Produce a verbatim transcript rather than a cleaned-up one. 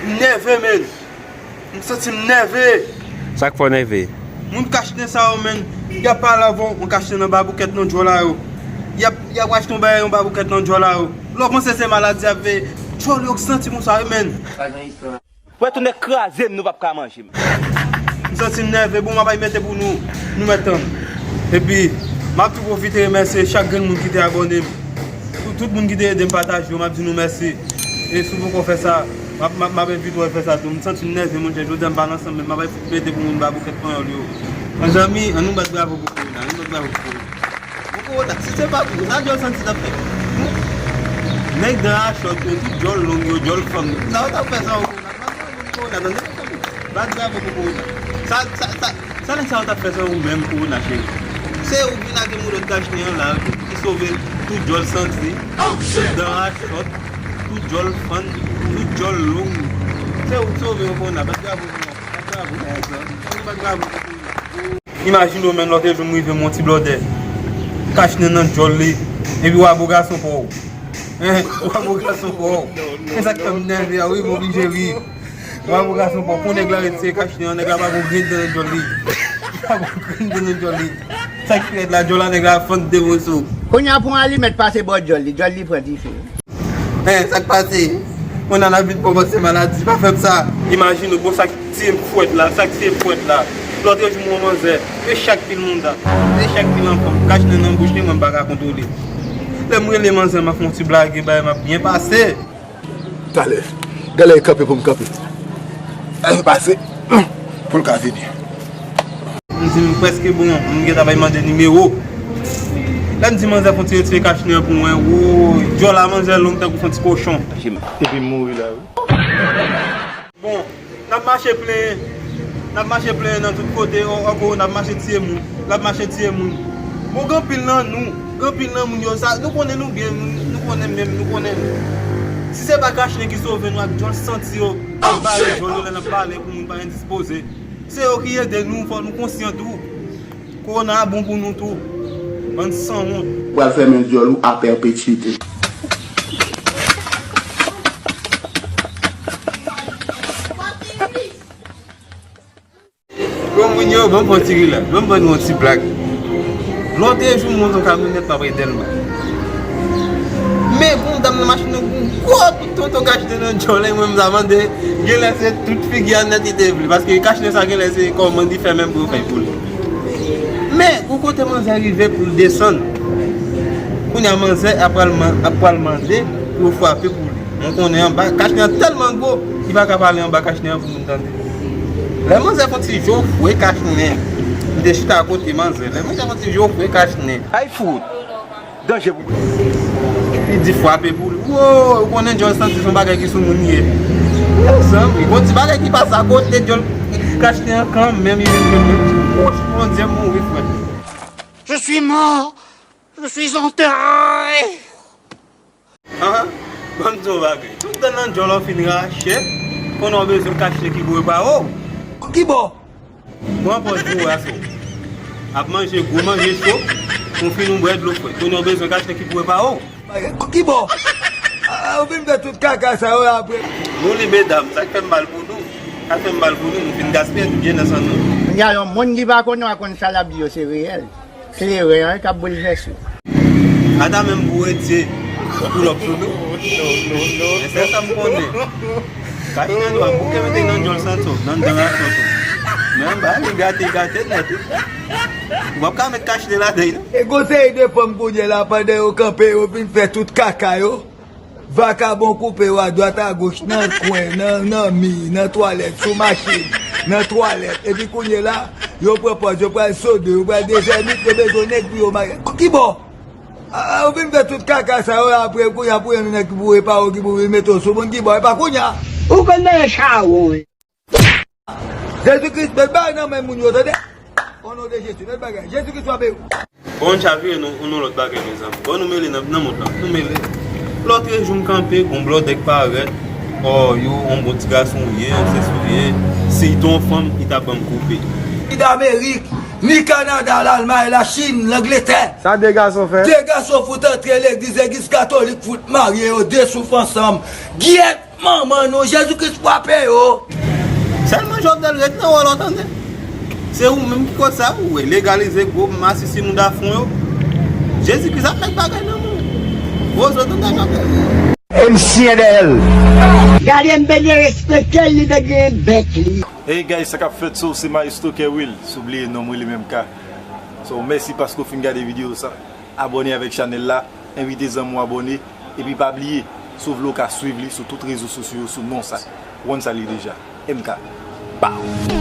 M nève, menn. M santi m nève. Sa k fè w nève? Moun kachnen sa yo, menn, y ap pale avè w, yon kachnen nan baboukèt nan djòl la yo. Y ap, y ap achte yon bagay yon baboukèt nan djòl la yo. Lè w panse se maladi y ap veye, djòl yo k santi moun sa yo, menn. Wè tou nèg kraze m, nou p ap ka manje m. M santi m nève, bon, m ap al mete pou nou, nou mèt tann. Epi, m ap tou pwofite remèsye chak grenn moun ki te abòne m. Pou tout moun ki te ede m pataje yo, m ap di nou mèsi. E si w poko fè sa, m ap, m ap, m ap envite w fè sa tou. M santi m nève, monchè, jodi a m pa nan ansanm, men m ap al mete pou moun baboukèt panyòl yo. Mezanmi, ann nou bat bravo pou Corona, ann nou bat bravo pou Corona. Pou Corona, si se pa pou sa, djòl santi t ap fè. Nèg dan a chòt yo, tout djòl long yo, djòl fanm yo. Sa yo t ap fè sa yo, Corona, bat bravo pou Corona, tande, tande. Bat bravo pou Corona. Sa, sa, sa, sa nèg sa yo t ap fè sa yo menm, Corona, cheri? Se ou ki lage modèl kachnen an la, ki sove tout djòl santi, tout dan a chòt, tout djòl fann, tout djòl long. Se ou ki sove yo, Corona, bat bravo pou mwen, bat bravo, bat bravo pou Corona. Imajine w, menn, lòt jou m rive, m wè yon ti blòdè kachnen nan djòl li, epi w a bo gason pa w. Hein, w a bo gason pa w. E sa k fè m nève a, wi, m oblije ri. W a bo gason pa w. Pou nèg la retire kachnen an, nèg la pa gon grenn dan nan djòl li. Pa gon grenn dan nan djòl li. Sa k fèt la, djòl la, nèg la fann devan sou. Kounye a pou yon alimèt pase bò djòl li, djòl li pran dife. Hein, sa k pase? Kounye a n ap vin kòmanse maladi, pa fè m sa. Imajine w, bon, sa k tiye m fwèt la, sa k tiye m fwèt la. Lòt jou m wè manzè, e chak pil mouda, e chak pil anfan, kachnen nan bouch li, mwen m pa ka kontwole. Lè m rele manzè, m ap fè yon ti blage, bay, m ap byen pase. Talè, gade lè l kanpe pou m kanpe. Lè l pase, pou l ka vini. M di m prèske bon, m gentan bay mande nimewo. Lè m di manzè fè yon ti retire kachnen an pou mwen, woy, djòl a manzè long tankou fè yon ti kochon. Epi m mouri la, wi. Bon, n ap mache plenyen, n ap mache plenyen nan tout kote, o, ankò, n ap mache tiye moun, n ap mache tiye moun. Bon, gen anpil nan nou, gen anpil nan moun yo, sa, nou konnen nou byen, nou, nou konnen menm, nou konnen nou. Si se pa kachnen ki sove nou ak djòl santi yo, k ap bare djòl yo lè n ap pale pou moun pa endispoze. Se yo ki ede nou, fò nou konsyan tou. Kowona a bon pou nou tou. Bann sanwont. Pral fèmen dyòl ou a pèpetite. Bon, moun yo, ban m fè yon ti ri la. Ban m ban nou yon ti blag. Lòt jou, m monte yon kamyonèt, m ap rele Dèlma. Men, gon dam nan machin nan, gon gwo bout tonton kachnen nan dyòl, e mwen, m ta mande, genlè se tout figi a nèt li te vle, paske kachnen sa genlè se kòmand li fè menm pou yo fè l pou li. Men, gon kote manzè rive pou l desann. Kounye a, manzè ap pral man-, ap pral mande pou yo frape pou li. Mwen konnen anba, kachnen an tèlman gwo, li pa ka pale anba kachnen an pou moun tande. Lè manzè fè yon ti jofre kachnen, m te chita akote manzè. Lè manzè fè yon ti jofre kachnen. Ay fout! Danje pou li. Li di frape pou li. Wo, ou konnen dyòl santi se yon bagay ki sou moun li ye. Mezanmi, gon ti bagay ki pase akote dyòl kachnen an kanmenm, li vin jwenn yon ti wouch, Bondye mouri frè. Je suis mort. Je suis enterré. Ahan, ban m di w yon bagay. Tout dan nan dyòl ou fin rache, konnen w bezwen kachnen ki pou repare w. Kibò? Mwen pran pou w asou. Ap manje gwo manje cho, ou fin ou bwè dlo frèt. Konnen w bezwen kachnen ki pou repare w. Kibò? A, ou vin fè tout kaka sa yo apre. Nou li medam, sa k fè m mal pou nou. Sa k fè m mal pou nou, nou fin gaspiye tout byen nan san nou. Kounye a yon moun ki pa konnen w a konn sa l ap di yo se reyèl. Kleren an k ap boulvèse w. Ata menm pou retye pou lòp sou nou. Men sèl sa m konnen. Kachnen an nou ap bouke mete nan dyòl santi w, nan dan a santi w. Men anba, li gate, gate nèt wi. Ou p ap ka met kachnen ladan l non. E gon seri de fanm kounye la, pandan yo kanpe, yo vin fè tout kaka yo. Vakabon koupe yo adwat agoch, nan kwen, nan, nan mi, nan twalèt, sou machin, nan twalèt. Epi kounye la, yo pran pòz, yo pral sode, yo pral dezèmit, yo bezwen nèg pou yo marye. Kibò? A, a, ou vin fè tout kaka sa yo, apre kounye a pou yon nèg ki pou repare w, ki pou vin mete w sou moun, kibò? E pa kounye a. Ou konn nan chawon. Jezi Kris, met bagay nan men moun yo, tande. O non de Jezi, met bagay. Jezi Kris, w ap beni. Bon, n chavire nou, nou lòt bagay, mezanmi. Bon, nou mele nan, nan mond lan. Nou mele. Lòt jou m kanpe, gon blòdè k parèt. O, yo, on bon ti gason ou ye, on sesi ou ye. Si te yon fanm, li ta ban m koupe. Ni Damerik, ni Kanada, Lalmay, Lachin, Langletè. Sa de gason fè? De gason fout antre legliz, legliz katolik fout marye yo, de souf ansanm. Gyèt! Manman nou, Jezi Kris frape yo. Sèlman Jovenel ret nan wòl ou tande. Se ou menm ki koz sa, ou wè, legalize gwo masisi mouda fon yo. Jezi Kris ap met bagay nan men w. Wozo tande Jovenel. M siyen dèyè l. Gade m benyen respekte l, li te gen bèk li. Hey guys, sa k ap fèt? So, se Maestro Kerwill. Si w bliye non mwen, li menm ka. So, mèsi paske w fin gade videyo sa. Abòne avèk chanèl la, envite zanmi w abòne, epi pa bliye, si w vle w ka swiv li sou tout rezo sosyo yo sou non sa. Ou konn sa l ye deja. M K. Pow!